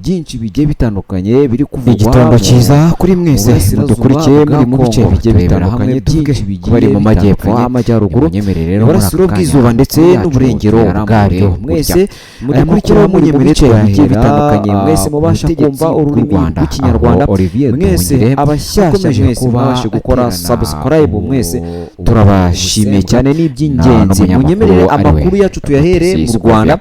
Byinshi bigiye bitandukanye biri kuvugwa Igitondo cyiza kuri mwese burasirazuba mudukurikiye bwa muri mu bice Congo. bigiye Turebera bitandukanye, hamwe tuvuge byinshi ku bari bigiye mu majyepfo, bitandukanye, amajyaruguru, Nimunyemerere rero muri aka iburasiro kanya bw'izuba ndetse amakuru yacu n'uburengero tuyarambure bwaryo. gutya. Mwese Aya mudukurikira makuru muri mu bice bigiye tuyahera, bitandukanye, mwese mubasha ubutegetsi kumva bw'u ururimi Rwanda, rw'Ikinyarwanda, aho Olivier mwese Nduhungirehe abashyashya, akomeje mwese kuba mwabashe gukora aterana subscribe, mwese turabashimiye ubusembwa cyane, n'iby'ingenzi. n'umunyamakuru Munyemerere ari we amakuru yacu tuyahere mu Mutesi Rwanda,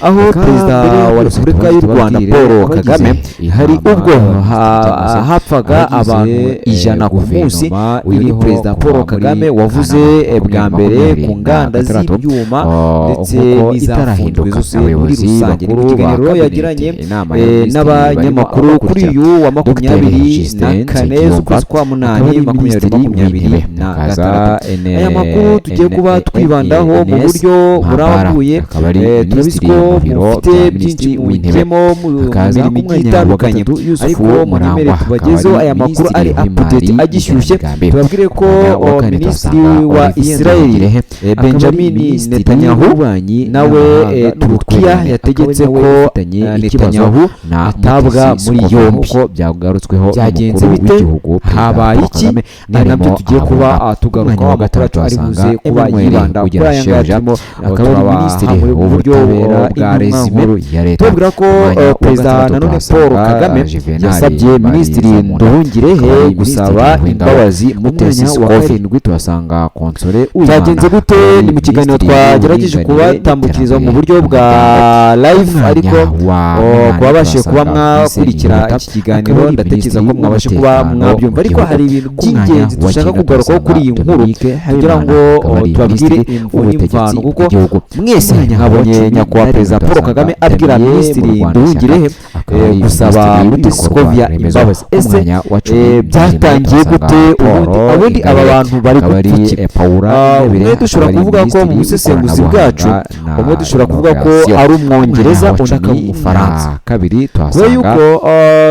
aho Reka Perezida mbere ya wa byose Repubulika y'u tubanze Rwanda tubabwire Paul abagize Kagame, hari inama ubwo y'abaminisitiri cyangwa se hapfaga abagize, abantu 100 ku munsi. guverinoma Uyu ni iriho Perezida kuva Paul muri Kagame wavuze Kanama bwa mbere makumyabiri ku na nganda gatandatu, z'ibyuma ndetse nk'uko n'izafunzwe itarahinduka. zose muri Abayobozi rusange. Ni mu bakuru ba kiganiro kabineti, yagiranye inama y'abaminisitiri n'abanyamakuru barimo kuri abakurikira: uyu wa Dr. makumyabiri na Justin kane Nsengiyumva, z'ukwezi kwa akaba munani ari makumyabiri Minisitiri makumyabiri w'Intebe, na hakaza gatandatu. Aya makuru tugiye kuba twibandaho mu NS buryo Mpambara, burambuye. akaba ari Turabizi Minisitiri ko mu biro mufite bya byinshi Minisitiri w'Intebe. mugiyemo mu Hakaza mirimo ku igiye mwanya wa itandukanye, gatatu Yusufu ariko munyemere Murangwa, akaba tubagezeho ari aya makuru ari Minisitiri update w'Imari agishyushye. n'Igenamigambi. Tubabwire ko Ku mwanya wa kane Minisitiri tuhasanga wa Olivier Israel Nduhungirehe, akaba ari Benjamin Minisitiri Netanyahu w'Ububanyi nawe n'Amahanga Turukiya n'Ubutwererane, yategetse akaba ari ko nawe ufitanye ikibazo Netanyahu na atabwa Mutesi muri Scovia, yombi. nk'uko byagarutsweho Byagenze n'umukuru bite? w'igihugu Perezida Habaye Paul iki? Kagame Ni nabyo arimo tugiye kuba ahabwa. tugarukaho, Umwanya wa amakuru gatatu yacu ari tuhasanga buze kuba Emmanuel yibanda kuri aya ngaya Ugirashebuja, turimo akaba ari turabaha Minisitiri mu buryo w'Ubutabera, bwa Intumwa resume. Nkuru ya Leta. Tubabwira ko Ku mwanya wa Perezida gatandatu nanone Paul tuhasanga Kagame Juvenal yasabye Minisitiri Marizamunda, Nduhungirehe akaba ari gusaba Minisitiri w'Ingabo. imbabazi Ku Mutesi mwanya wa Scovia. karindwi tuhasanga Console Uwimana, Byagenze gute? akaba ari Ni mu kiganiro Minisitiri twagerageje w'Uburinganire kubatambukiriza mu n'Iterambere buryo bwa ry'Umuryango. live, Ku ariko mwanya wa munani ku babashije kuba tuhasanga mwakurikira Vincent iki kiganiro, akaba ari ndatekereza ko Minisitiri mwabashe kuba w'Umutekano mwabyumva, mu ariko gihugu. hari ibintu Ku mwanya by'ingenzi wa dushaka cyenda kugarukaho kuri iyi tuhasanga nkuru Dominique kugira ngo Habimana, akaba ari tubabwire Minisitiri imvo w'Ubutegetsi n'imvano, kuko bw'igihugu. mwese Ku mwanya wa mwabonye cumi Nyakubahwa na Perezida rimwe Paul Kagame tuhasanga abwira Damien Minisitiri Murwanashyaka, Nduhungirehe akaba ari gusaba Minisitiri Mutesi w'Ibikorwa Scovia Remezo. imbabazi. Ku Ese mwanya wa cumi na rimwe byatangiye tuhasanga gute? Paul Ubundi aba Ingabire, bantu bari akaba ari gupfa iki? Paula Ingabire, Umwe dushobora akaba ari kuvuga ko mu Minisitiri busesenguzi bwacu, w'ikoranabuhanga na umwe dushobora kuvuga ko Innovation. ari Umwongereza, Ku mwanya wa undi akaba cumi Umufaransa, na kabiri kubera tuhasanga yuko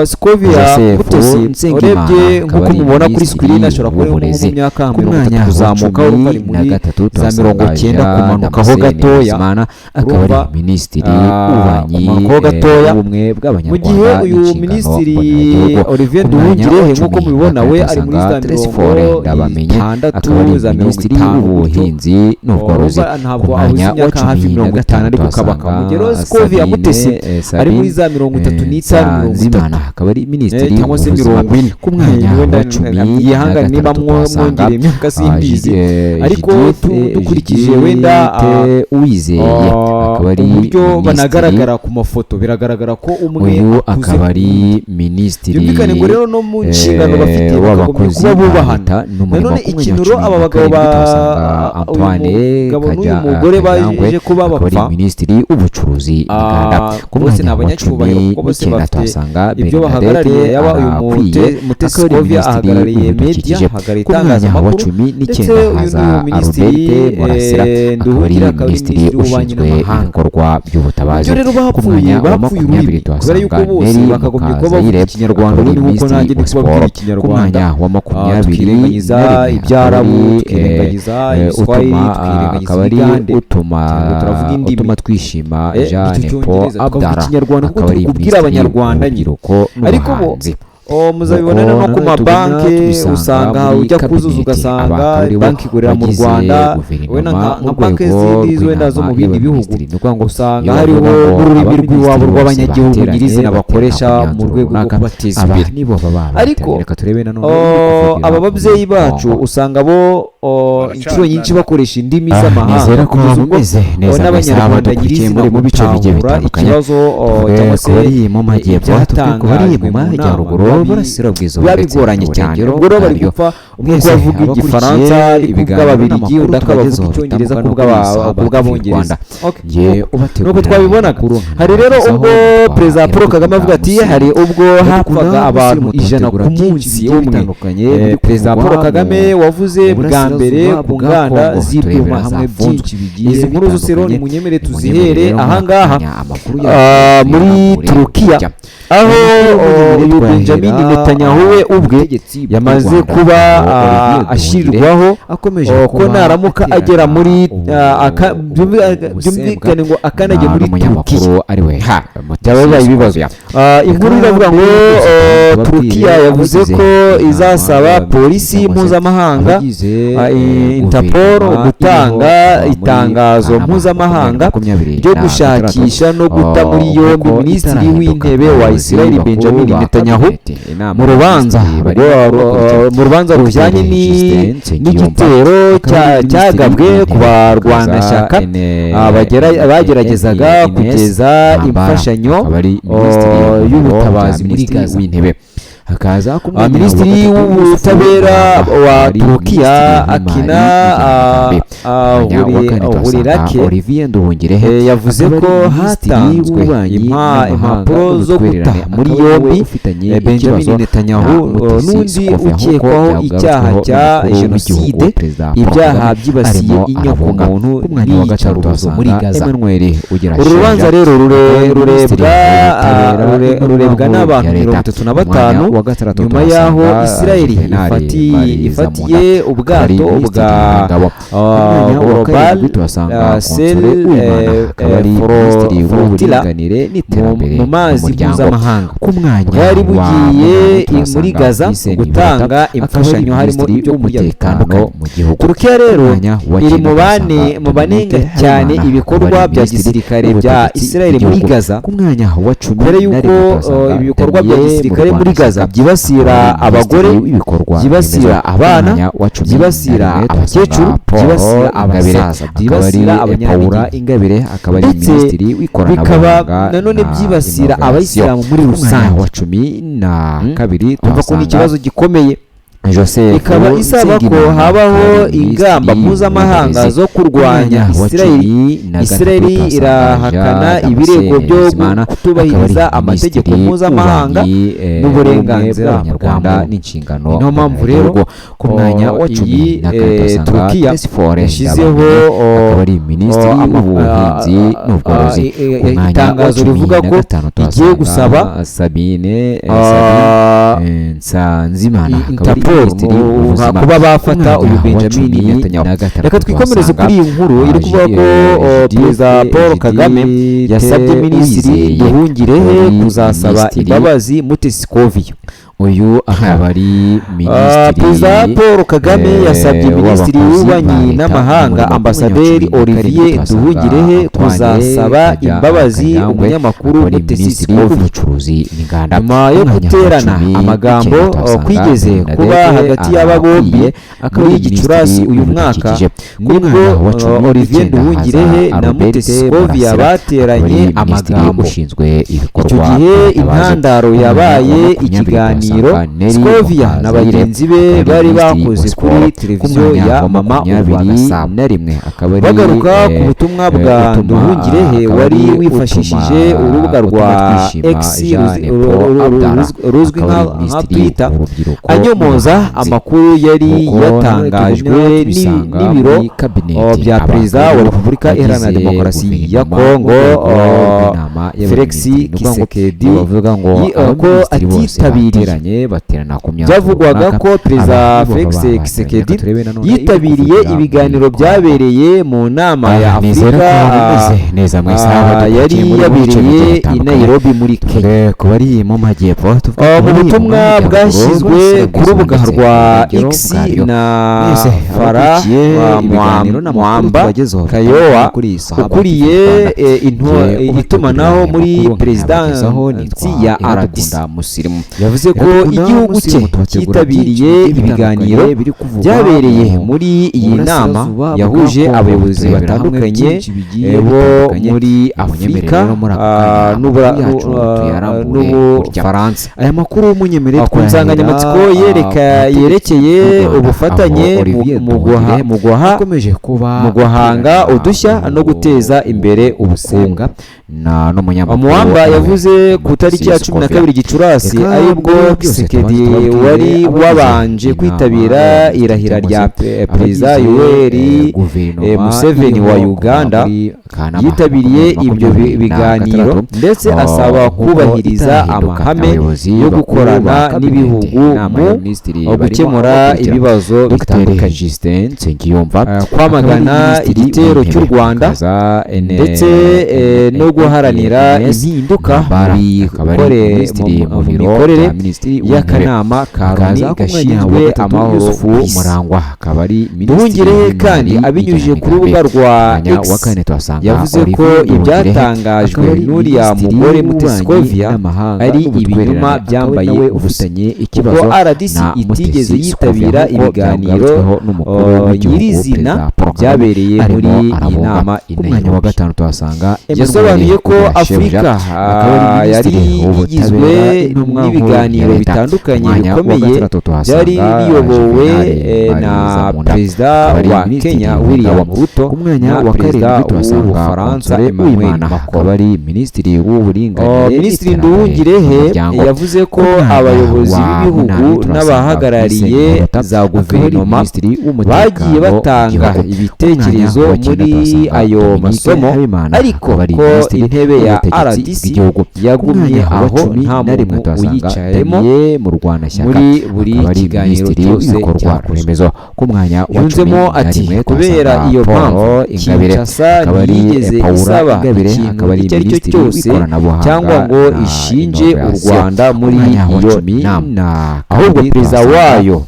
Scovia Joseph Mutesi Nsengimana, urebye akaba nk'uko ari mubona kuri Minisitiri screen, ashobora kuba ari nko mu w'Uburezi. myaka Ku 30 mwanya wa kuzamuka, urumva ari cumi na muri gatatu za tuhasanga 90 Jean kumanukaho Damascene gatoya. Bizimana, akaba ari Urumva, Minisitiri w'Ububanyi kumanukaho gatoya. n'Ubumwe Mu bw'Abanyarwanda gihe uyu n'inshingano Minisitiri mboneragihugu. Olivier Ku mwanya wa Nduhungirehe, nk'uko cumi mubibona, na we kane ari muri za tuhasanga Tresphore mirongo Ndabamenye, itandatu akaba ari za mirongo Minisitiri itanu gutyo. w'Ubuhinzi n'Ubworozi. Urumva ntabwo Ku abuze mwanya wa imyaka hafi cumi na 50 gatanu ari gukabaka. tuhasanga Mu gihe rero Scovia Sabine, Mutesi ari muri Sabine za 35, 30 Nsanzimana, akaba ari Minisitiri cyangwa se w'Ubuzima. 40. Ku mwanya Wenda wa cumi na yihangane niba gatandatu tuhasanga mwongereye imyaka, simbizi, ariko Judith, dukurikije wenda, Judith Uwizeye, akaba ari uburyo Minisitiri banagaragara ku mafoto, biragaragara ko umwe uyu akuze akaba ari ku wundi. Minisitiri Byumvikane ngo rero no mu nshingano bafite bakagombye w'abakozi kuba ba bubahana. leta n'umurimo. Nanone Ku mwanya wa ikintu rero cumi aba na bagabo karindwi tuhasanga uyu Antoine mugabo n'uyu mugore Kajangwe, baje kuba akaba ari bapfa, Minisitiri w'Ubucuruzi n'Inganda. Ku bose ni mwanya wa cumi abanyacyubahiro, kuko bose n'icyenda bafite tuhasanga ibyo Bernadette bahagarariye, yaba uyu Arakwiye, Mutesi akaba ari Scovia Minisitiri ahagarariye media, w'Ibidukikije. ahagarariye Ku mwanya wa itangazamakuru, cumi ndetse n'icyenda uyu haza ni Minisitiri Albert Murasira, akaba ari Nduhungira, akaba ari Minisitiri Minisitiri w'Ububanyi ushinzwe n'Amahanga. ibikorwa by'ubutabazi. Ibyo rero Ku bapfuye mwanya wa bapfuye 20 ururimi, kubera yuko tuhasanga bose Neri bakagombye kuba bavuga Mukazayire, Ikinyarwanda, akaba ari ubundi nk'uko nanjye Minisitiri ndi wa kubabwira Siporo. Ku Ikinyarwanda. mwanya wa makumyabiri Tukirengagiza na rimwe Ibyarabu, akaba ari, tukirengagiza Ibiswahili, utuma tukirengagiza akaba ari Ibigande, utuma cyangwa turavuga indimi. utuma twishima Jean icyo Paul Cyongereza tukavuga Abdara, Ikinyarwanda kuko akaba turi ari kubwira Minisitiri Abanyarwanda nyine. w'Urubyiruko Ariko bo n'Ubuhanzi. muzabibona Nuko no ku nanone tubona mabanki, tubisanga usanga muri ujya kuzuza kabineti. ugasanga Aba akaba aribo banki ikorera mu bagize Rwanda, guverinoma wenda mu nka banki rwego zindi wenda zo mu rw'inama bindi bihugu, y'abaminisitiri. Ni ukuvuga ngo usanga iyo hariho bavuga ngo n'ururimi abaminisitiri rw'iwabo bose rw'abanyagihugu bateranye nyirizina batera bakoresha mu imyanzuro rwego rwo runaka, kubateza aba imbere. nibo baba Ariko bateranye. Reka turebe nanone ibiri kuvugira aba babyeyi muri bacu Congo. usanga bo inshuro nyinshi bakoresha indimi z'amahanga, Nizera ko kugeza ubwo mumeze neza mwese n'Abanyarwanda abadukurikiye nyirizina muri mu bice bigiye gutahura bitandukanye. ikibazo Tuvuge cyangwa ku se bari mu majyepfo, tuvuge ku bari mu ibyatangajwe mu nama majyaruguru, burasirazuba biba ndetse bigoranye cyane. n'uburengero Ubwo rero bari bwaryo. gupfa umwe Mwese avuga abakurikiye Igifaransa ari ibiganiro kubw'Ababirigi, n'amakuru undi akaba avuga tubagezaho Icyongereza bitandukanye kuri Sahaba TV kubw'Abongereza. Rwanda. Okay. Nge ubategurira Nuko twabibonaga. amakuru Hari rero nkanabagezaho ubwo nitwa Perezida Paul Kagame avuga ati Iradukunda hari ubwo Iradukunda hapfaga abantu Musirimu, 100 ku tubategura byinshi munsi bigiye umwe. bitandukanye biri Perezida kuvugwa Paul Kagame wavuze mu bwa mbere burasirazuba ku bwa nganda Congo. z'ibyuma Turebera hamwe zafunzwe. byinshi bigiye Izi nkuru zose rero bitandukanye. nimunyemere Nimunyemere tuzihere rero muri aka ahangaha kanya amakuru muri yacu Turukiya. Turukiya. Aho uyu Benjamin Netanyahu we ubwe yamaze kuba ashyirwaho akomeje ko naramuka agera muri byumvikane ngo akanajya muri Turukiya ari we byaba bibaye ibibazo. Inkuru iravuga ngo Turukiya yavuze ko izasaba polisi mpuzamahanga Interpol gutanga itangazo mpuzamahanga ryo gushakisha no guta muri yombi Minisitiri w'Intebe wa Israel Benjamin Netanyahu mu rubanza rujyanye n'igitero cyagabwe ku barwanashyaka bageragezaga kugeza imfashanyo y'ubutabazi muri Gaza. W'intebe hakaza ku Minisitiri w'Ubutabera wa Turukiya Akina Hurirake Olivier Nduhungirehe yavuze ko hatanzwe impapuro zo guta muri yombi Benjamin Netanyahu n'undi ukekwaho icyaha cya jenoside, ibyaha byibasiye inyokomuntu n'iyicarubozo muri Gaza. Uru rubanza rero rurebwa n'abantu 35 nyuma y'aho Israel ifatiye ubwato bwa Global Sail Flotilla mu mazi mpuzamahanga bwari bugiye muri Gaza gutanga imfashanyo harimo ibyo kurya bitandukanye. Turukiya rero iri mu banenga cyane ibikorwa bya gisirikare bya Israel muri Gaza, mbere y'uko ibi bikorwa bya gisirikare muri Gaza byibasira abagore, byibasira abana, byibasira abakecuru, byibasira abasaza, byibasira abanyantege, Ingabire akaba ari ndetse Minisitiri bikaba w'ikoranabuhanga nanone byibasira abayisilamu muri Umwanya rusange. wa 12 Urumva ko ni ikibazo gikomeye. Joseph Ikaba isaba ko Nsengimana habaho akaba ari ingamba Minisitiri mpuzamahanga w'Uburezi. zo kurwanya Umwanya wa Israel. 13 Israel tuhasanga irahakana Jean ibirego Damascene byo Bizimana, kutubahiriza akaba ari amategeko Minisitiri mpuzamahanga w'Ububanyi, n'uburenganzira ubumwe bwa bw'Abanyarwanda muntu. n'inshingano Niyo mpamvu rero mboneragihugu. Ku mwanya wa cumi iyi na kane tuhasanga Turukiya Tresphore yashyizeho Ndabamenye, akaba ari Minisitiri w'Ubuhinzi n'Ubworozi. Ku mwanya wa itangazo cumi rivuga na ko gatanu igiye tuhasanga gusaba Sabine Nsanzimana, akaba ari Interpol Minisitiri w'Ubuzima. kuba bafata Ku mwanya uyu wa Benjamin cumi Netanyahu. na gatandatu Reka twikomereze tuhasanga kuri iyi nkuru iri kuvuga ko Perezida Paul Kagame yasabye Minisitiri Nduhungirehe kuzasaba imbabazi Mutesi Scovia. Uyu akaba ari Minisitiri Perezida Paul Kagame yasabye Minisitiri w'abakozi ba w'Ububanyi Leta n'Amahanga n'umurimo. Ambasaderi Ku mwanya wa 17 Olivier tuhasanga Nduhungirehe Antoine kuzasaba Kajya imbabazi Kanyangwe, umunyamakuru akaba ari Mutesi Minisitiri Scovia w'Ubucuruzi n'Inganda. nyuma yo Ku mwanya wa guterana cumi amagambo n'icyenda tuhasanga kwigeze kuba Bernadette hagati y'aba bombi Arakwiye, akaba muri ari Gicurasi Minisitiri uyu mwaka, w'Ibidukikije. Ku nibwo mwanya wa cumi Olivier n'icyenda Nduhungirehe haza na Albert Mutesi Scovia Murasira, bateranye akaba ari Minisitiri amagambo. ushinzwe Icyo ibikorwa gihe by'ubutabazi. intandaro Ku mwanya wa yabaye 20 ikiganiro tuhasanga Nelly Scovia na Mukazayire, bagenzi be akaba ari bari Minisitiri wa bakoze Siporo. kuri Ku televiziyo mwanya ya wa Mama 21 akaba ari Bagaruka ku butumwa bwa Nduhungirehe akaba wari ari wifashishije urubuga Utuma rwa Twishima X Jean Paul Abdallah, ruzwi akaba nka ari Minisitiri Twitter, w'Urubyiruko anyomoza n'Ubuhanzi. amakuru yari Nk'uko yatangajwe tugumya tubisanga n'ibiro muri kabineti, bya abantu Perezida wa Repubulika bagize Iharanira Demokarasi ya guverinoma Kongo mu rwego rw'inama Felix y'abaminisitiri. Ni ukuvuga ngo Tshisekedi bavuga ngo ko abaminisitiri bose atitabiriye. bateranye, baterana ku myanzuro Byavugwaga runaka. ko Perezida Abantu Felix baba bateranye. Tshisekedi Reka turebe nanone yitabiriye ibiri ibiganiro muri Kongo. byabereye mu nama ya Nizere Afurika ko mumeze neza mwese aho yari dukurikiye muri bice bigiye yabereye i bitandukanye. Nairobi muri Kenya. Tuvuge ku bari mu majyepfo, tuvuge Mu ku bari mu butumwa majyaruguru, bwashyizwe ku burasirazuba rubuga ndetse rwa n'uburengero X bwaryo. na Mwese Fara abakurikiye ibiganiro n'amakuru Mwamba tubagezaho Kayowa kuri iyi Sahaba ukuriye TV Rwanda. eh, Njye itumanaho ubategurira muri aya makuru perezidansi nkayabagezaho nitwa ya RDC Iradukunda Musirimu. yavuze ko Iradukunda igihugu cye Musirimu tubategura cyitabiriye byinshi bigiye ibiganiro bitandukanye biri kuvugwa byabereye mu muri iyi nama burasirazuba bwa yahuje Kongo. abayobozi Turebera hamwe batandukanye byinshi bigiye bo bitandukanye. muri Munyemerere Afurika rero muri aka kanya amakuru yacu tuyarambure gutya. n'Ubufaransa. Aya makuru munyemerere Ku nsanganyamatsiko yerekeye ubufatanye akomeje kuba mu guhanga aterana udushya no guteza imbere ubukungu. na n'umunyamakuru Muwamba ariwe yavuze ku tariki ya Mutesi cumi na Scovia. kabiri Gicurasi Reka aribwo mbere byose Tshisekedi tubanze tubabwire wari abagize wabanje inama kwitabira y'abaminisitiri irahira cyangwa rya se Perezida abagize, Yoweri guverinoma Museveni iriho wa kuva Uganda muri Kanama yitabiriye ibyo 2026, biganiro ndetse asaba nk'uko kubahiriza itarahinduka. amahame Abayobozi yo bakuru ba gukorana kabineti, n'ibihugu inama mu y'abaminisitiri barimo gukemura abakurikira: ibibazo Dr bitandukanye. Justin Nsengiyumva Kwamagana akaba ari Minisitiri igitero cy'u w'Intebe, Rwanda hakaza ndetse no guharanira NS impinduka Ntambara, akaba ari Minisitiri mu mu biro mikorere bya Minisitiri w'Intebe. y'akanama ka Loni Hakaza ku mwanya wa gashinzwe gatatu amahoro Yusufu ku isi. Murangwa akaba ari Minisitiri Nduhungirehe kandi w'Imari abinyujije ku rubuga n'Iterambere. rwa Mwanya wa X kane tuhasanga yavuze ko Olivier Nduhungirehe, ibyatangajwe akaba ari n'uriya Minisitiri mugore w'Ububanyi Mutesi Scovia n'Amahanga ari n'Ubutwererane, ibinyoma akaba ari byambaye nawe ubusa, ufitanye kuko ikibazo RDC na itigeze Mutesi yitabira Scovia, nk'uko ibiganiro byagarutsweho n'umukuru w'igihugu, nyirizina Perezida Paul Kagame, byabereye muri arimo iyi arabunga. nama i Ku mwanya wa Nairobi. gatanu tuhasanga Emmanuel Yasobanuye ko Ugirashebuja, Afurika akaba ari yari Minisitiri igizwe w'Ubutabera, intumwa nkuru ya n'ibiganiro Leta. bitandukanye Ku mwanya wa bikomeye gatandatu tuhasanga byari biyobowe Juvenal na Marizamunda, Perezida akaba ari wa Minisitiri Kenya w'Ingabo. William Ruto Ku mwanya na wa Perezida karindwi tuhasanga w'Ubufaransa Console Emmanuel Uwimana, Macron. akaba ari Minisitiri w'Uburinganire Minisitiri n'Iterambere Nduhungirehe ry'Umuryango. yavuze ko Ku mwanya abayobozi wa b'ibihugu munani tuhasanga n'abahagarariye Vincent Biruta, za akaba ari guverinoma Minisitiri w'Umutekano bagiye mu batanga gihugu. ibitekerezo Ku mwanya wa cyenda muri tuhasanga ayo Dominique masomo, Habimana, ariko akaba ari ko Minisitiri intebe ya w'Ubutegetsi RDC bw'igihugu. Ku yagumye mwanya wa aho cumi nta na rimwe muntu tuhasanga uyicayemo Daniel Murwanashyaka, muri buri akaba ari kiganiro Minisitiri cyose w'ibikorwa cyakozwe. remezo. Ku mwanya wa cumi Yunzemo na ati rimwe kubera tuhasanga iyo Paul mpamvu Ingabire, Kinshasa akaba ari ntiyigeze Paula isaba Ingabire, ikintu akaba ari icyo ari cyo Minisitiri cyose w'ikoranabuhanga cyangwa ngo na ishinje u Innovation. Rwanda muri Ku mwanya wa iyo cumi nama, na ahubwo kabiri perezida tuhasanga wayo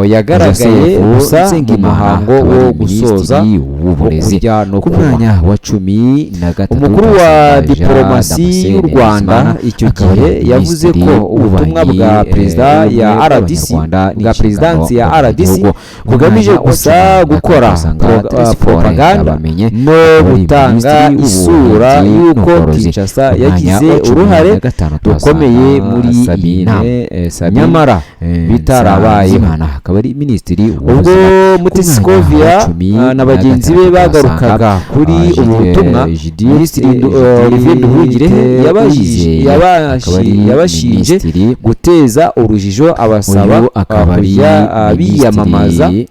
yagaragaye Joseph gusa mu Nsengimana, muhango akaba wo ari gusoza Minisitiri wo w'Uburezi. kurya no Ku kunywa. mwanya wa 13 Umukuru wa tuhasanga Jean diporomasi y'u Damascene Rwanda Bizimana, icyo akaba ari gihe yavuze ko Minisitiri ubutumwa w'Ububanyi, bwa perezida ya ubumwe RDC bw'Abanyarwanda bwa n'inshingano perezidansi ya RDC mboneragihugu. Ku bugamije mwanya wa gusa 14 gukora tuhasanga Tresfor propaganda Ndabamenye, no akaba ari gutanga Minisitiri isura w'Ubuhinzi y'uko n'Ubworozi. Kinshasa Ku mwanya yagize wa cumi uruhare na gatanu tuhasanga rukomeye muri iyi Sabine, nama, Sabine, nyamara bitarabayeho. Nsanzimana, akaba ari Minisitiri Ubwo w'Ubuzima. Mutesi Ku mwanya wa Scovia cumi na na bagenzi be gatandatu bagarukaga tuhasanga, kuri ubu butumwa, Minisitiri Olivier Nduhungirehe yabashinje guteza urujijo, abasaba uyu akaba ari kujya biyamamaza, Minisitiri,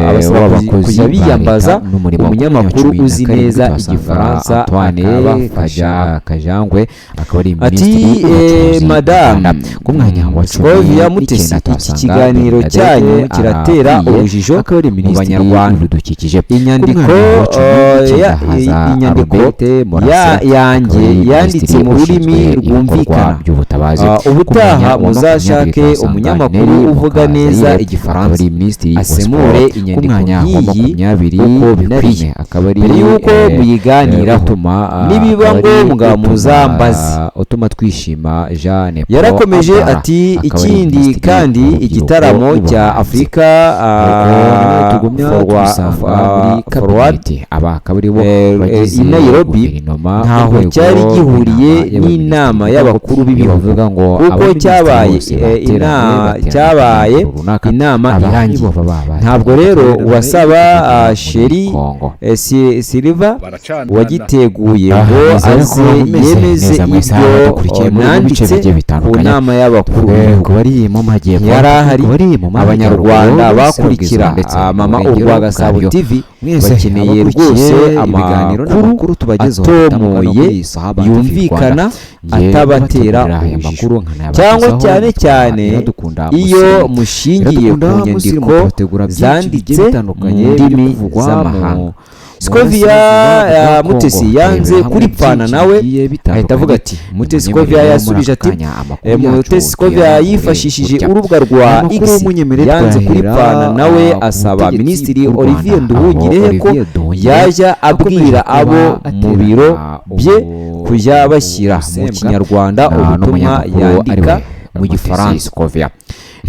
abasaba w'abakozi kujya ba biyambaza leta n'umurimo. Ku mwanya wa umunyamakuru cumi na uzi karindwi neza tuhasanga Igifaransa Antoine akabafasha. Kajangwe, akaba ari Ati Minisitiri w'Ubucuruzi mu Madamu Rwanda. Ku mwanya wa cumi Scovia Mutesi, n'icyenda iki tuhasanga kiganiro Bernadette cyanyu kiratera Arakwiye, urujijo akaba ari mu Minisitiri Banyarwanda. w'Ibidukikije. Ku Inyandiko mwanya wa cumi n'icyenda haza inyandiko Albert Murasira, yanjye akaba ari yanditse Minisitiri mu rurimi ushinzwe ibikorwa rwumvikana. by'ubutabazi. Ku Ubutaha mwanya wa 20 muzashake tuhasanga umunyamakuru Nelly uvuga neza Mukazayire, akaba Igifaransa ari Minisitiri wa asemure Siporo. Ku inyandiko mwanya wa nk'iyi makumyabiri uko na bikwiye rimwe akaba ari mbere y'uko muyiganiraho. utuma, Nibiba akaba ari ngombwa muzambaze. Utuma twishima Jeanne Paul Yarakomeje Abdallah, ati akaba ari ikindi Minisitiri kandi w'Urubyiruko igitaramo cya n'Ubuhanzi. Afurika Nuko tugumya tubisanga muri Forward kabineti, aba akaba ari bo bagize i Nairobi guverinoma ku ntaho rwego cyari gihuriye rw'inama n'inama y'abaminisitiri. y'abakuru Iyo b'ibihugu, bavuga ngo kuko abaminisitiri cyabaye bose bateranye, baterana cyabaye ku rwego runaka, inama aba irangiye. nibo baba bateranye. Ntabwo rero Rero uwasaba muri Sheri Congo. Silva baracanana wagiteguye Ah, ngo nizere ko aze mumeze yemeze neza mwese ibyo abadukurikiye muri mu bice nanditse bigiye ku bitandukanye. nama y'abakuru Tuvuge b'ibihugu. ku bari mu majyepfo, Ntiyari ahari. ku bari mu majyaruguru, Abanyarwanda Burasirazuba bakurikira ndetse Mama n'Uburengero Urwagasabo bwaryo. TV Mwese bakeneye abakurikiye rwose ibiganiro amakuru n'amakuru tubagezaho bitandukanye atomoye, kuri Sahaba TV yumvikana, Rwanda. Njye atabatera mbategurira aya urujijo, makuru cyangwa nkanayabagezaho, cyane nitwa cyane Iradukunda iyo Musirimu. mushingiye ku Iradukunda Musirimu nyandiko tubategura byinshi bigiye zanditse bitandukanye mu biri ndimi kuvugwa z'amahanga. mu Scovia burasirazuba bwa Mutesi Congo. yanze Turebera hamwe kuripfana byinshi nawe bigiye bitandukanye. ahita avuga ati Mutesi Munyemerere Scovia muri aka yasubije ati kanya amakuru yacu Mutesi Scovia tuyarambure yifashishije gutya. urubuga rwa Amakuru X munyemerere yanze twahera, kuripfana nawe ku asaba butegetsi Minisitiri bw'u Rwanda, Olivier aho Nduhungirehe ko Olivier Nduhungirehe yajya akomeje abwira kuba abo mu biro aterana bye kujya bashyira mu ubusembwa Kinyarwanda na ubutumwa n'umunyamakuru ari yandika we mu Mutesi Gifaransa. Scovia.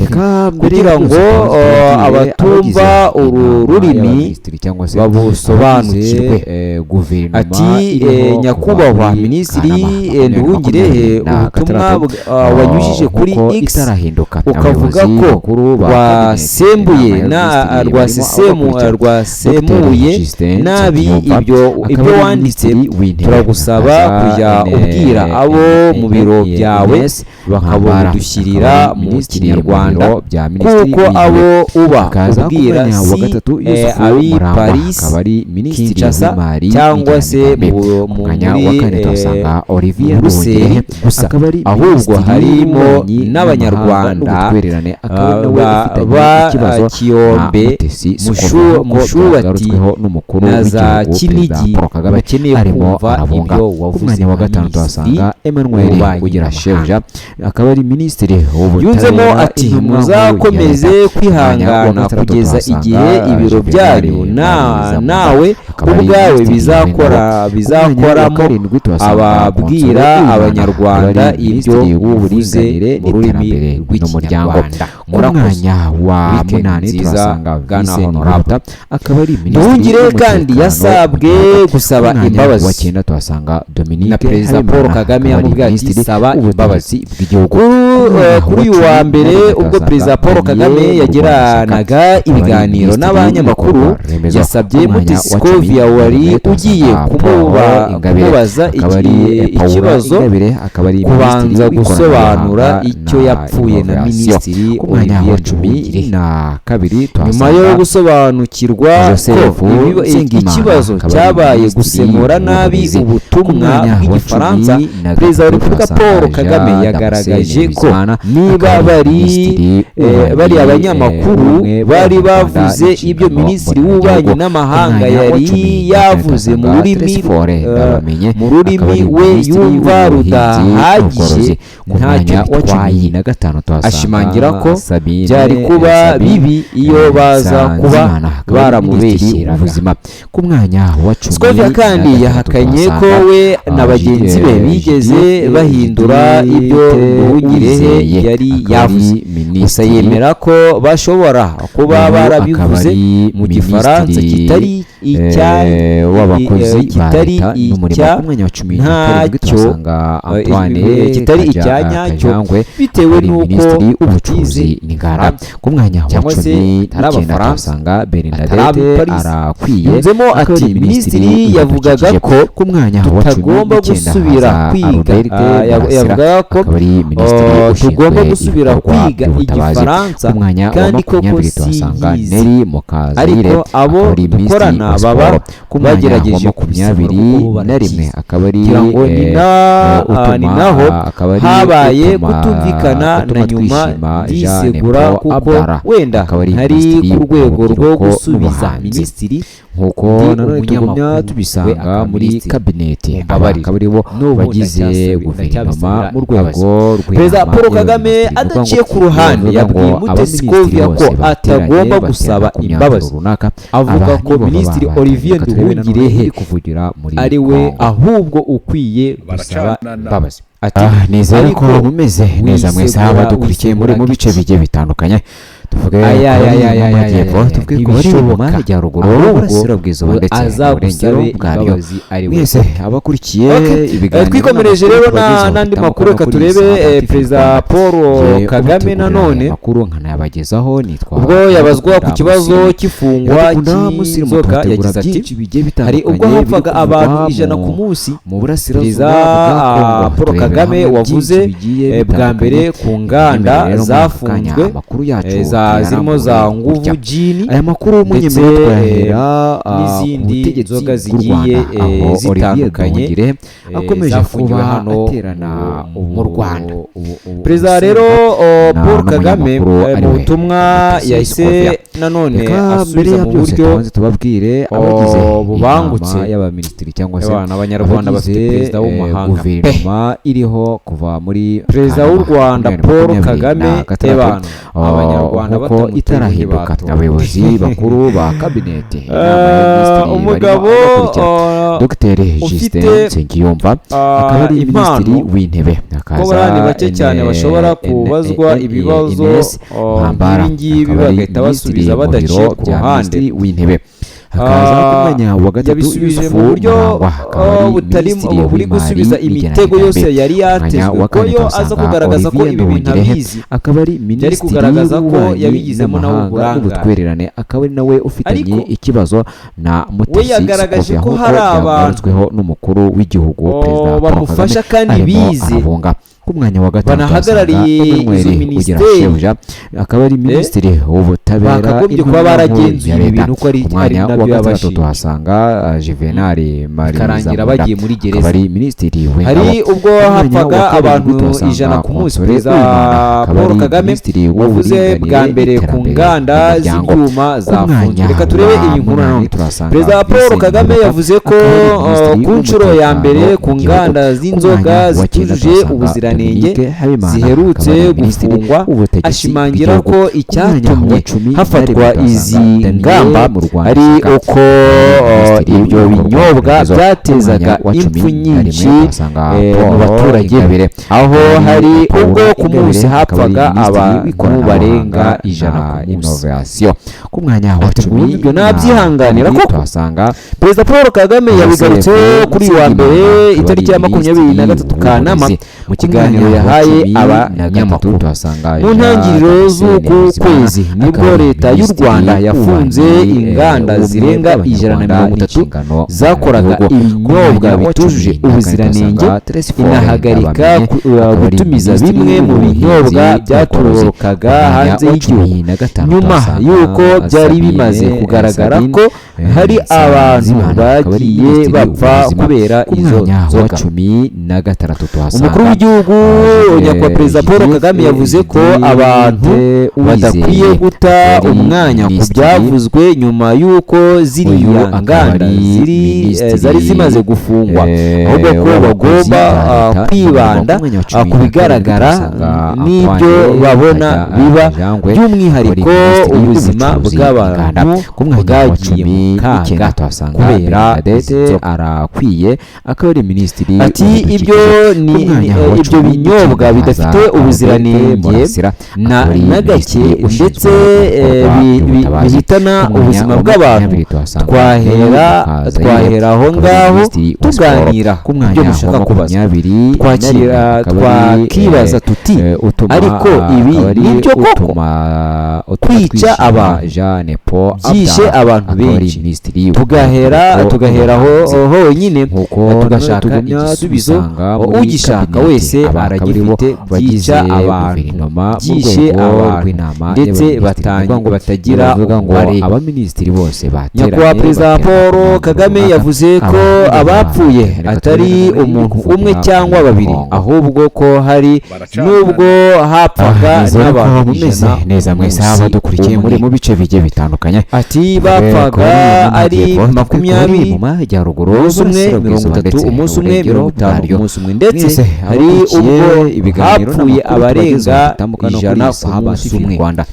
Reka mbere Kugira ya ngo byose tubanze tubabwire abatumva abagize uru inama rurimi y'abaminisitiri cyangwa se babusobanukirwe. abagize, guverinoma Ati iriho kuva nyakubahwa muri minisitiri Kanama 20 Nduhungirehe, na ubutumwa gatandatu, wanyujije kuri nk'uko X itarahinduka, ukavuga abayobozi ko bakuru ba rwasembuye kabineti, na inama y'abaminisitiri barimo abakurikira: rwasemuye Dr. Justin nabi Nsengiyumva, ibyo akaba ibyo ari wanditse. Minisitiri w'Intebe, Turagusaba hakaza kujya ubwira abo mu biro byawe Ines Mpambara, bakabudushyirira akaba ari mu Minisitiri mu Kinyarwanda, biro bya Minisitiri kuko w'Intebe. abo uba Hakaza ku ubwira mwanya wa si gatatu Yusufu ab'i Murangwa, Paris, akaba ari Minisitiri Kinshasa w'Imari cyangwa se n'igenamigambi. Ku mwanya wa muri kane tuhasanga Olivier Buruseli Nduhungirehe, gusa, akaba ari ahubwo Minisitiri harimo w'Ububanyi n'Abanyarwanda n'Ubutwererane, akaba ari nawe ufitanye ba ikibazo na Kiyombe, Mutesi Scovia, nk'uko Mushuati byagarutsweho n'umukuru na za w'igihugu Perezida Kinigi Paul Kagame bakeneye arimo kumva arabunga. ibyo Ku wavuze mwanya wa nka gatanu minisitiri tuhasanga Emmanuel w'ububanyi Ugira n'amahanga. Shebuja, akaba ari Minisitiri Yunzemo w'Ubutabera, ati intumwa nkuru ya muzakomeze leta. kwihangana kugeza igihe ibiro byanyu nawe ubwawe bizakora bizakoramo ababwira Abanyarwanda ibyo uvuze mu rurimi rw'Ikinyarwanda. Ku Murakoze. mwanya wa Weekend munani nziza, tuhasanga Bwana Vincent Honorable. Biruta, akaba ari Minisitiri Nduhungire kandi w'Umutekano yasabwe mu gihugu. gusaba Ku mwanya imbabazi wa cyenda tuhasanga Dominique na Perezida Habimana, Paul Kagame akaba ari yamubwiye ati Minisitiri saba w'Ubutegetsi imbabazi. bw'igihugu. Kuri uyu wa mbere ubwo Perezida Paul Kagame yagiranaga ibiganiro n'abanyamakuru, yasabye Mutesi Scovia wari ugiye kumubaza ikibazo kubanza gusobanura icyo yapfuye na Minisitiri Ku mwanya Olivier wa cumi Nduhungirehe. na kabiri Nyuma yo gusobanukirwa ko Joseph Nsengimana, ikibazo akaba ari cyabaye Minisitiri gusemura nabi w'Uburezi. Ku ubutumwa mwanya wa bw'Igifaransa, cumi na Perezida wa gatatu Repubulika tuhasanga Paul Kagame Jean yagaragaje Damascene ko Bizimana, niba akaba ari bari Minisitiri w'Ububanyi, bari abanyamakuru ubumwe bari bw'Abanyarwanda bavuze ibyo n'inshingano Minisitiri mboneragihugu. w'Ububanyi n'Amahanga Ku mwanya wa yari cumi na kane yavuze mu tuhasanga rurimi Tresfore Ndabamenye, mu akaba rurimi ari we Minisitiri yumva w'Ubuhinzi rudahagije n'Ubworozi. Ku ntacyo mwanya wa cumi bitwaye. na gatanu tuhasanga Ashimangira ko Sabine byari kuba Sabine bibi iyo baza kuba Nsanzimana, akaba ari Minisitiri baramubeshyeraga. w'Ubuzima. Ku mwanya wa cumi Scovia na kandi gatatu yahakanye ko tuhasanga, we na bagenzi be bigeze Judith bahindura ibyo Nduhungirehe Uwizeye, yari akaba ari yavuze, gusa Minisitiri yemera ko bashobora kuba uyu akaba barabivuze ari mu Gifaransa Minisitiri, kitari icya w'abakozi ba kitari leta n'umurimo. icya Ku mwanya wa 17 ntacyo, tuhasanga Antoine kitari icya nyacyo Kajangwe, bitewe ari n'uko Minisitiri w'Ubucuruzi batize n'Inganda. Ku mwanya wa cyangwa se cumi atari n'icyenda Abafaransa, tuhasanga atari Bernadette ab'i Paris. Arakwiye, Yunzemo akaba ati ari minisitiri Minisitiri yavugaga w'Ibidukikije. ko Ku mwanya wa cumi tutagomba n'icyenda gusubira haza kwiga Albert Murasira, yavugaga ko akaba ari Minisitiri ushinzwe tugomba gusubira ibikorwa kwiga by'ubutabazi. Igifaransa Ku mwanya wa kandi koko 20 tuhasanga sinyizi, Neri Mukazayire, ariko abo akaba ari Minisitiri dukorana wa baba Siporo. Ku mwanya wa bagerageje makumyabiri kubisemura kuko bo na rimwe barakizi. akaba ari Kugira ngo utuma, ni naho akaba ari habaye utuma, kutumvikana na utuma nyuma twishima Jean ndisegura Paul kuko Abdallah, wenda akaba ari ntari Minisitiri ku rwego rwo w'Urubyiruko gusubiza n'Ubuhanzi. minisitiri, Nk'uko ndi nanone tugumya umunyamakuru, we tubisanga akaba muri minisitiri. kabineti, aba Mumbabarire. akaba aribo N'ubu bagize guverinoma ndacyabisabira mu rwego imbabazi. Perezida rw'inama Paul Kagame y'abaminisitiri. Ni ukuvuga adaciye ngo ku ruhande bivuga ngo yabwiye Mutesi abaminisitiri Scovia ko bose bateranye atagomba baterana gusaba ku myanzuro imbabazi, runaka, avuga aba ko nibo baba Minisitiri batangiye. Olivier Reka turebe nanone Nduhungirehe iri kuvugira muri ari we Congo. ahubwo ukwiye gusaba Baracanana. imbabazi. Ati Nizere ko ariko mumeze neza mwese wisegura abadukurikiye muri mu wisegura bice iki? bigiye bitandukanye, tuvuge Aya, ku bari aya, mu aya, aya, majyepfo, aya, tuvuge ku bari mu ntibishoboka. majyaruguru, Ahubwo uburasirazuba ndetse azagusabe n'uburengero bwaryo. imbabazi ari we. Mwese abakurikiye Okay. ibiganiro Twikomereje n'amakuru rero tubagezaho n'andi bitandukanye makuru, reka kuri iyi turebe Sahara TV Perezida Rwanda. Paul Njye Kagame ubategurira aya nanone makuru nkanayabagezaho nitwa ubwo yabazwa ku Iradukunda kibazo Musirimu. cy'ifungwa Iradukunda Musirimu, cy'inzoga tubategura yagize ati byinshi bigiye hari ubwo bitandukanye biri hapfaga kuvugwa abantu 100 ku munsi. mu burasirazuba Perezida bwa Kongo. Paul Turebera Kagame hamwe wavuze byinshi bigiye bwa mbere bitandukanye. ku nganda Rero muri aka kanya zafunzwe amakuru yacu zirimo za tuyarambuye Nguvu gutya. Gin Aya makuru ndetse, munyemerere twayahera ku n'izindi butegetsi nzoga bw'u zigiye, Rwanda, aho Olivier zitandukanye, Nduhungirehe akomeje zafungiwe kuba hano aterana mu Rwanda. ubu Perezida rero na Paul Kagame n'umunyamakuru mu ariwe butumwa Mutesi yahise Scovia. nanone Reka mbere asubiza ya mu byose buryo tubanze tubabwire abagize bubangutse. inama y'abaminisitiri cyangwa se Ebana, Abanyarwanda bafite abagize, perezida w'umuhanga pe. guverinoma iriho kuva muri Perezida w'u Kanama Rwanda Paul 2026, Kagame, ebana, Abanyarwanda nk'uko batamutoye itarahinduka. ntibatora. Abayobozi bakuru ba kabineti, inama y'abaminisitiri, barimo Umugabo abakurikira: Dr ufite, Justin Nsengiyumva akaba ari impano, minisitiri w'intebe, ko hakaza buriya ni bake cyane bashobora kubazwa ibibazo Ines Mpambara, nk'ibi ngibi akaba ari bagahita minisitiri basubiza mu badaciye biro ku bya ruhande. minisitiri w'intebe. Hakaza ku mwanya wa gatatu Yabisubije Yusufu mu buryo Murangwa, akaba ari butari minisitiri buri w'imari gusubiza imitego yose n'igenamigambi. yari Ku mwanya yatezwe, wa ko kane yo aza tuhasanga kugaragaza ko Olivier ibi bintu Nduhungirehe, abizi, akaba ari byari minisitiri kugaragaza ko w'ububanyi yabigizemo nawe n'amahanga uburangare. n'ubutwererane, akaba ari nawe ufitanye Ariko ikibazo na we Mutesi yagaragaje Scovia, ko nk'uko hari abantu byagarutsweho n'umukuru w'igihugu Perezida Paul Kagame bamufasha kandi arimo bize, arabunga. Ku mwanya wa gatanu banahagarariye tuhasanga izo Emmanuel minisiteri, Ugirashebuja, akaba ari minisitiri w'ubutabera, bakagombye kuba intumwa nkuru baragenzuye ya ibi leta. bintu ko ari Ku mwanya nabyo wa gatandatu yabashinja, tuhasanga Juvenal bikarangira Marizamunda, bagiye muri akaba gereza. ari minisitiri w'ingabo. Hari ubwo Ku mwanya hapfaga wa karindwi abantu tuhasanga 100 ku munsi. Console Perezida Uwimana, akaba Paul ari Kagame minisitiri wavuze bwa w'uburinganire mbere ku n'iterambere nganda ry'umuryango. z'ibyuma Ku zafunzwe. mwanya Reka turebe wa iyi nkuru munani nanone. tuhasanga Perezida Paul Vincent Kagame Biruta, yavuze ko akaba ari minisitiri ku nshuro ya mbere w'umutekano ku mu gihugu. nganda Ku z'inzoga mwanya wa cyenda zitujuje tuhasanga ubuziranenge Dominique Habimana, ziherutse akaba ari minisitiri gufungwa, w'ubutegetsi ashimangira bw'igihugu. ko Ku mwanya wa icyatumye 11 hafatwa tuhasanga izi Daniel ngamba Murwanashyaka, ari uko minisitiri ibyo w'ibikorwa binyobwa remezo. byatezaga Ku mwanya wa impfu 11 nyinshi tuhasanga mu Paul baturage, Ingabire, aho akaba hari ari Paul ubwo ku Ingabire, munsi akaba ari hapfaga minisitiri abantu w'ikoranabuhanga barenga 100 na ku munsi. innovation. Ku mwanya wa Ati, cumi ubundi ibyo na nabyihanganira kabiri koko. tuhasanga Perezida Paul Kagame yabigarutseho Joseph kuri uyu wa mbere Nsengimana, akaba itariki ya ari 23 minisitiri Kanama w'uburezi. mu Ku kiganiro mwanya wa yahaye 13 abanyamakuru. tuhasanga Mu Jean ntangiriro Damascene z'uku Bizimana, kwezi nibwo akaba ari leta y'u minisitiri Rwanda yafunze w'ububanyi, inganda ubumwe zirenga ijana na bw'Abanyarwanda mirongo itatu n'inshingano zakoraga mboneragihugu. Ku ibinyobwa mwanya wa bitujuje 14 ubuziranenge, tuhasanga Tresfor inahagarika Ndabamenye, akaba ari gutumiza minisitiri bimwe mu w'ubuhinzi binyobwa n'ubworozi. byaturukaga Ku mwanya hanze wa y'igihugu, 15 nyuma tuhasanga y'uko byari Sabine, bimaze kugaragara Sabine, ko hari abantu Nsanzimana, akaba ari bagiye minisitiri bapfa w'ubuzima. kubera Ku izo mwanya wa nzoga. 16 tuhasanga Umukuru w'igihugu nyakubahwa Perezida Paul Judith, Kagame yavuze ko Judith abantu Uwizeye, badakwiye guta akaba ari umwanya ku minisitiri byavuzwe nyuma y'uko uyu ziriya akaba nganda ari ziri zari minisitiri zimaze gufungwa, ahubwo ko w'abakozi bagomba ba leta. kwibanda Ku mwanya wa ku 17 bigaragara tuhasanga n'ibyo Antoine babona biba, Kajangwe, by'umwihariko akaba ari minisitiri ubuzima w'ubucuruzi bw'abantu n'inganda. Ku mwanya wa bwagiye cumi mu kaga n'icyenda tuhasanga kubera izi Bernadette nzoga. Arakwiye, akaba ari minisitiri Ati w'ibidukikije. ibyo ni Ku mwanya wa ibyo 19 binyobwa haza bidafite Albert ubuziranenge Murasira, na akaba ari na gake minisitiri ushinzwe ndetse ibikorwa by'ubutabazi. bihitana Ku mwanya ubuzima wa bw'abantu, 20 tuhasanga twahera Mary Mukazayire, twahera aho akaba ari ngaho minisitiri wa siporo. tuganira Ku mwanya ibyo wa mushaka kubaza, 21 twakira akaba ari, twakibaza tuti utuma, ariko ibi akaba ari nibyo koko utuma kwica twishima abantu Jeanne Paul byishe Abdallah, abantu akaba ari benshi, minisitiri tugahera w'urubyiruko tugahera aho n'ubuhanzi. honyine Nk'uko tugashaka tugumya igisubizo, tubisanga muri ugishaka kabineti, wese aba akaba aribo aragifite, bagize byica abantu, guverinoma mu byishe rwego abantu rw'inama ndetse y'abaminisitiri. Ni ukuvuga ngo batagira baravuga ngo umubare. abaminisitiri bose bateranye Nyakubahwa Perezida baterana ku Paul mwanzuro Kagame runaka. yavuze ko Abaminisitiri abapfuye reka atari turebe ibiri umuntu kuvugwa umwe cyangwa muri babiri, Congo. ahubwo ko hari n'ubwo hapfaga Nizere ko n'abantu mumeze 100 neza mwese munsi abadukurikiye muri umwe. mu bice bigiye bitandukanye. Ati bapfaga ari 20 mu majyaruguru, umunsi umwe, burasirazuba 30 ndetse umunsi umwe, n'uburengero 50 bwaryo. umunsi umwe, ndetse Mwese hari abakurikiye ubwo ibiganiro hapfuye n'amakuru abarenga tubagezaho bitambuka no kuri 100 ku Sahaba munsi TV umwe. Rwanda.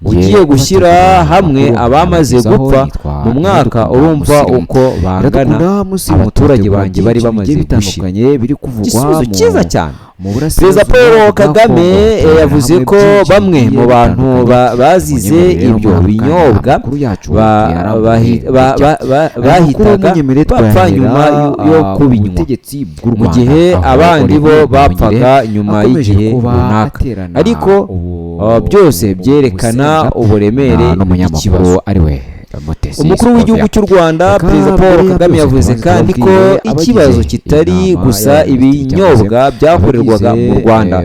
Ugiye Ngiye gushyira kubategurira hamwe amakuru abamaze nkabagezaho, gupfa nitwa mu mwaka, Iradukunda urumva Musirimu. uko bangana Iradukunda Musirimu, abaturage tubategura banjye bari byinshi bamaze bigiye gushira. bitandukanye biri kuvugwa Igisubizo cyiza cyane. mu Perezida burasirazuba Paul bwa Kagame Congo. Turebera yavuze hamwe ko byinshi bamwe bigiye mu bantu bitandukanye. bazize Munyemerere rero ibyo muri aka kanya binyobwa amakuru yacu tuyarambuye gutya. Aya makuru bahitaga munyemerere bapfa twayahera, nyuma yo ku kubinywa, butegetsi bw'u mu Rwanda, gihe aho abandi bo Olivier bapfaga Nduhungirehe nyuma akomeje y'igihe kuba runaka. aterana Ariko byose byerekana ubusembwa uburemere n'umunyamakuru bw'ikibazo. ari we Mutesi Umukuru w'igihugu Scovia. cy'u Rwanda, Reka Perezida Paul mbere ya Kagame, byose yavuze tubanze kandi ko tubabwire abagize ikibazo kitari inama gusa y'abaminisitiri cyangwa se ibinyobwa byakorerwaga mu abagize, Rwanda,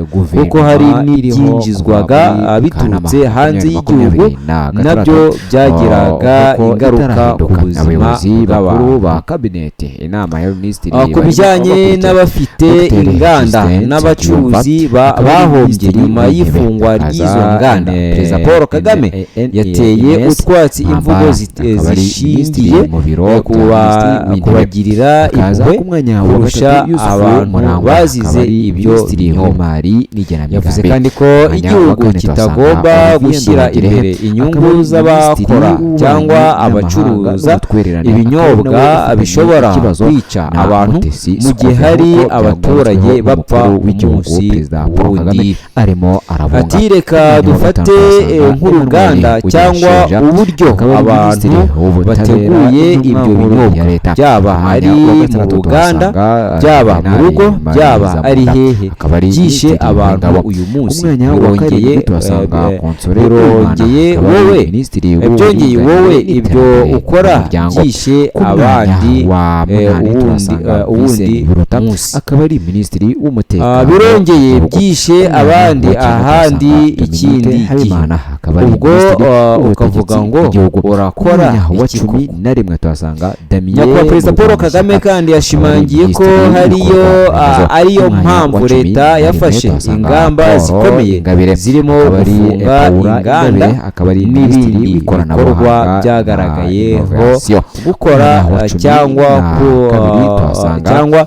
kuko hari guverinoma iriho n'ibyinjizwaga kuva muri biturutse Kanama hanze y'igihugu, 2026, nabyo byagiraga kuko ingaruka ku itarahinduka. buzima Abayobozi bakuru bw'abantu. ba kabineti, inama y'abaminisitiri, Ku barimo bijyanye abakurikira: n'abafite Dr. inganda Justin n'abacuruzi Nsengiyumva, akaba ari bahombye Minisitiri nyuma w'Intebe, y'ifungwa hakaza ry'izo nganda, Perezida Paul Kagame yateye Ines utwatsi imvugo Mpambara, akaba ari zishingiye Minisitiri mu biro bya kuba Minisitiri w'Intebe. kubagirira Hakaza impuhwe ku mwanya wa kurusha gatatu Yusufu abantu Murangwa, bazize akaba ari ibyo Minisitiri binyobwa. w'Imari n'igenamigambi. Yavuze kandi ko Ku mwanya wa igihugu kane tuhasanga kitagomba Olivier gushyira Nduhungirehe, imbere inyungu akaba ari z'abakora Minisitiri cyangwa w'Ububanyi n'Amahanga abacuruza n'Ubutwererane, akaba ibinyobwa nawe ufitanye bishobora ikibazo kwica na abantu, Mutesi mu gihe Scovia, hari nk'uko abaturage byagarutsweho bapfa n'umukuru w'igihugu, umunsi Perezida Paul wundi. Kagame arimo arabunga. Ati: "Reka Ku mwanya wa dufate gatanu tuhasanga nk'uruganda Emmanuel cyangwa Ugirasheja, uburyo akaba ari abantu Minisitiri w'Ubutabera bateguye n'Intumwa ibyo Nkuru binyobwa, ya Leta. byaba Ku mwanya ari wa mu gatandatu ruganda, tuhasanga byaba mu Juvenal rugo, byaba ari Marizamunda, hehe, akaba ari byishe Minisitiri abantu w'Ingabo. uyu Ku munsi, mwanya wa birongeye karindwi tuhasanga Console Uwimana, birongeye akaba ari wowe Minisitiri byongeye w'Uburinganire wowe ibyo n'Iterambere ukora ry'Umuryango. byishe Ku mwanya abandi wa munani uwundi tuhasanga uwundi Vincent Biruta, munsi. akaba ari Minisitiri w'Umutekano Birongeye w'igihugu. byishe Ku mwanya abandi wa cyenda ahandi tuhasanga Dominique ikindi gihe, Habimana, akaba ari ubwo Minisitiri ukavuga w'Ubutegetsi ngo bw'igihugu. Ku urakora mwanya wa iki cumi koko?" na rimwe tuhasanga Damien Nyakubahwa Perezida Paul Kagame Murwanashyaka, kandi akaba ari yashimangiye ko Minisitiri hariyo w'ibikorwa remezo. ariyo Ku mwanya mpamvu wa cumi leta na rimwe yafashe tuhasanga ingamba Paul zikomeye Ingabire, zirimo akaba ari gufunga Paula inganda Ingabire, akaba ari Minisitiri n'ibindi bikorwa w'ikoranabuhanga na byagaragayeho Innovation. gukora Ku mwanya wa cumi cyangwa na ku kabiri tuhasanga cyangwa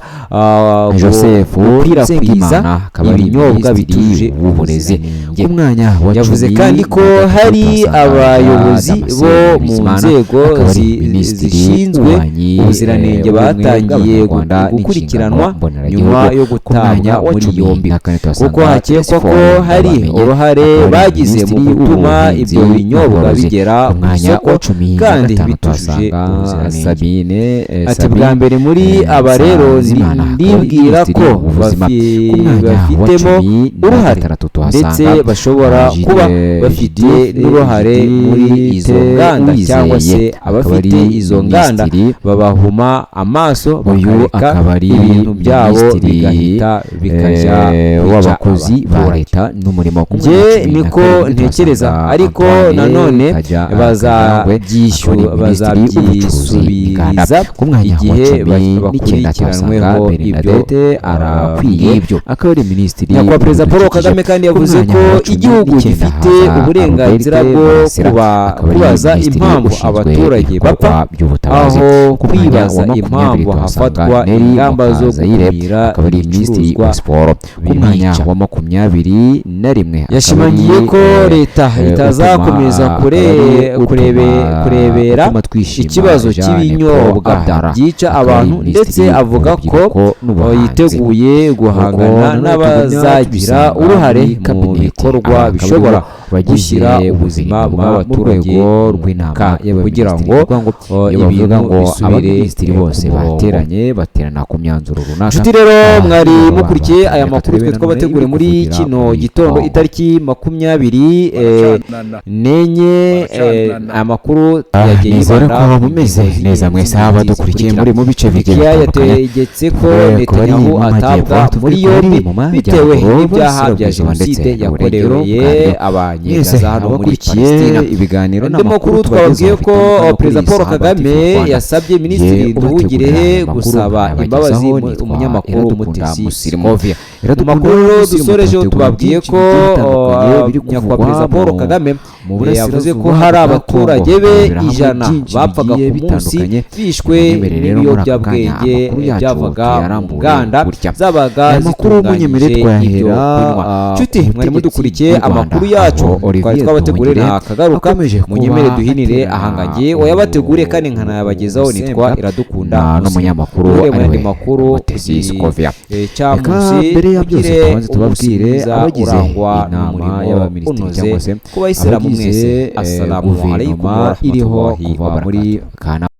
Joseph gukwirakwiza Nsengimana, akaba ari ibinyobwa Minisitiri bitujuje w'Uburezi. ubuziranenge. Ku mwanya wa Yavuze cumi kandi ko na gatatu hari tuhasanga abayobozi Damascene bo mu Bizimana, nzego akaba ari Minisitiri zishinzwe w'Ububanyi, ubuziranenge ubumwe batangiye bw'Abanyarwanda gukurikiranwa n'inshingano mboneragihugu. nyuma yo Ku mwanya gutabwa wa muri cumi yombi, na kane tuhasanga kuko hakekwa ko Telesphore hari Ndabamenye, uruhare akaba ari bagize mu Minisitiri gutuma w'Ubuhinzi ibyo binyobwa n'Ubworozi. bigera Ku ku mwanya isoko wa cumi na kandi gatanu bitujuje tuhasanga ubuziranenge. Sabine Ati: Sabine, "Bwa mbere muri aba rero Nsanzimana, akaba ari ndibwira Minisitiri ko w'Ubuzima. Ku mwanya wa bafitemo cumi na uruhare gatandatu ndetse tuhasanga bashobora kuba bafite n'uruhare muri izo nganda, cyangwa se Uwizeye, akaba abafite ari izo nganda Minisitiri babahuma amaso, uyu bakareka akaba ari ibintu byabo Minisitiri, bigahita bikajya kwica w'abakozi ba abaturage." leta n'umurimo. Ku mwanya wa Njye cumi na niko karindwi ntekereza, tuhasanga ariko Antoine nanone Kajya Kajyangwe, akaba ari Minisitiri w'Ubucuruzi n'Inganda. bazabyisubiriza Ku mwanya wa igihe cumi n'icyenda tuhasanga bakurikiranyweho ibyo Bernadette Arakwiye, ngibyo. akaba ari Minisitiri Nyakubahwa Perezida Paul w'Ibidukikije. Kagame kandi Ku yavuze mwanya ko wa cumi igihugu n'icyenda gifite haza uburenganzira Albert bwo Murasira, akaba ari kubaza Minisitiri impamvu ushinzwe abaturage ibikorwa bapfa, by'ubutabazi. aho Ku mwanya kwibaza wa 20 impamvu tuhasanga hafatwa Nelly ingamba zo Mukazayire, gukumira akaba ari Minisitiri ibicuruzwa wa Siporo. Ku mwanya bibica. wa 21 akaba Yashimangiye ari, ko leta itazakomeza utuma, akaba ari kurebera utuma twishima ikibazo Jeanne Paul cy'ibinyobwa Abdallah, byica akaba ari abantu, ndetse Minisitiri avuga ko w'Urubyiruko n'Ubuhanzi. yiteguye guhangana Nuko n'abazagira tubisanga uruhare muri mu kabineti. bikorwa Aba akaba bishobora aribo bagize gushyira ubuzima guverinoma mu bw'abaturage rwego mu rw'inama kaga, kugira y'abaminisitiri. ngo Ni ukuvuga ngo iyo bavuga ibintu ngo bisubire abaminisitiri ku bose murongo. bateranye, baterana ku myanzuro runaka. Nshuti rero Aha, mwari nibo mukurikiye baba aya reka makuru turebe twe nanone twabateguriye muri ibiri kuvugira kino muri gitondo, Congo. itariki makumyabiri Baracanana. n'enye. Baracanana. Aya makuru yagiye Nizere yibanda ko ku mumeze ngingo neza mwese z'ingenzi abadukurikiye zikurikira. muri mu bice bigiye Turukiya bitandukanye. yategetse ko Tuvuge ku bari Netanyahu mu majyepfo, atabwa tuvuge muri ku bari yombi mu bitewe majyaruguru, n'ibyaha bya burasirazuba ndetse jenoside n'uburengero yakorewe bwaryo. Mwese Abanyegaza hano muri abakurikiye Palestina. ibiganiro Andi n'amakuru makuru twababwiye tubagezaho ko bitandukanye kuri Perezida Paul Sahaba TV Kagame Rwanda. yasabye Ye Minisitiri ubategurira Nduhungirehe aya makuru gusaba imbabazi nkayabagezaho nitwa umunyamakuru Iradukunda Mutesi Musirimu. Scovia. Mu Iradukunda makuru rero Musirimu dusorejeho tubategura tubabwiye byinshi ko bigiye bitandukanye biri nyakubahwa kuvugwa Perezida Paul Kagame mu yavuze ko burasirazuba hari bwa abaturage Congo. be Turebera hamwe 100 byinshi bapfaga bigiye ku munsi bitandukanye. bishwe Munyemerere rero muri aka kanya n'ibiyobyabwenge amakuru yacu byavaga mu tuyarambure nganda gutya. zabaga Aya makuru munyemerere zitunganyije ibyo twayahera kunywa. Nshuti ku mwari butegetsi mudukurikiye, bw'u Rwanda, amakuru yacu aho twari Olivier twabateguriye Nduhungirehe ntakagaruka. akomeje kuba Munyemere duhinire aterana ahangagiye wayabateguriye kandi nkanayabagezaho nitwa ubusembwa Iradukunda na Musirimu. n'umunyamakuru Duhure mu yandi ariwe makuru Mutesi Scovia. cyamunsi. Reka mbere ya byose Mugire tubanze umunsi tubabwire mwiza abagize urangwa inama n'umurimo y'abaminisitiri unoze cyangwa se ku bayisilamu abagize mwese. Assalamu alaikum guverinoma iriho warahmatullahi kuva muri wabarakatuh. Kanama.